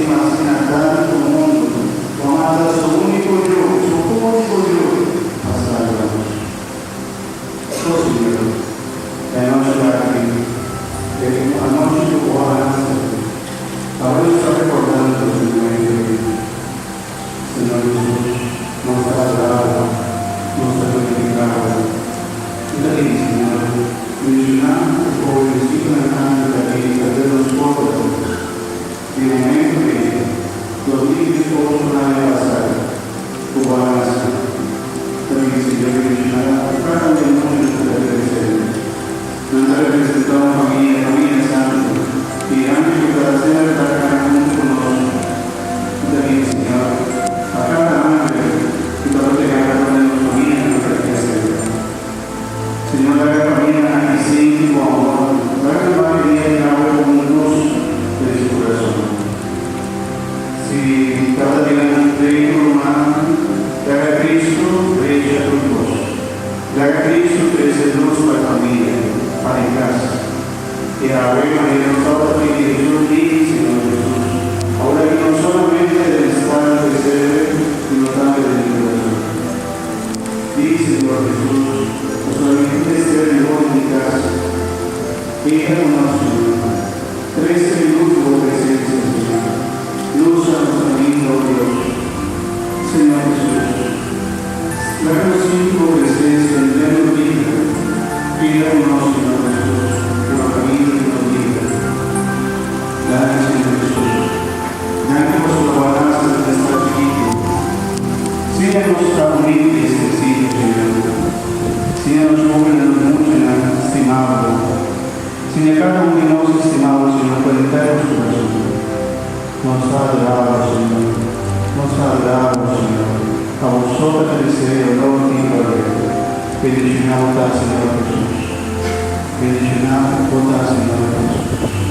stima asina tantu mundu, ku a manda su úniko Yu, su úniko Yu, pa salba nos. O Señor, e anochi aki, e anochi ku bo a nase, awe nos ta rekordando e momento ei. Señor Jesus, nos ta adorá bo, nos ta glorifiká bo. Mi ta pidi, Señor, bendishoná e jovencitonan aki ta bini ta den nos pueblo di e momento ei, 2018 aña pasá, ku bo a nase. Ta pidi, Señor, bendishoná kada un di e muchanan ku ta presente. Nan ta representá un famia, famia santu, i e anchi ku ta semper ta kana huntu ku nos. I ta pidi Señor pa kada angel ku ta protehá kada un di nos famianan ta presente. Señor, laga e famianan aki sinti bo amor. Laga nan bati dia di awe komo un lus den su kurason. Si tabata bira nan pleito rumannan, laga Cristo drecha tur kos. Laga Cristo trese lus pa e famia, pa e kas. I awe manera nos tabata pidi Jesus di, Señor Jesus, awor aki no solamente den e stal di pesebre, sino tambe den mi kurason. Di, Señor Jesus, pasobra mi tin mester di bo den mi kas. Keda ku nos, Señor. Trese lus di bo presensia, Señor. Lus a nos kaminda, o Dios. Señor Jesus. Laga nos sinti bo presencia den nos bida. Keda cu nos, Señor Jesus, riba caminda di nos bida. Danki, Señor Jesus. Danki pasobra bo a nace den e stad chikito. Siña nos ta humilde y sencillo, Señor. Siña nos hobennan, nos muchanan, stima bo. Siña cada un di nos stima bo, Señor, cu henter nos curason. Nos ta adorá bo, Señor. Nos ta adorá bo, Señor. Pa bo so ta meresé e honor i gloria. Bendishoná bo ta, Señor Jesus. Bendishoná bo ta, Señor Jesus.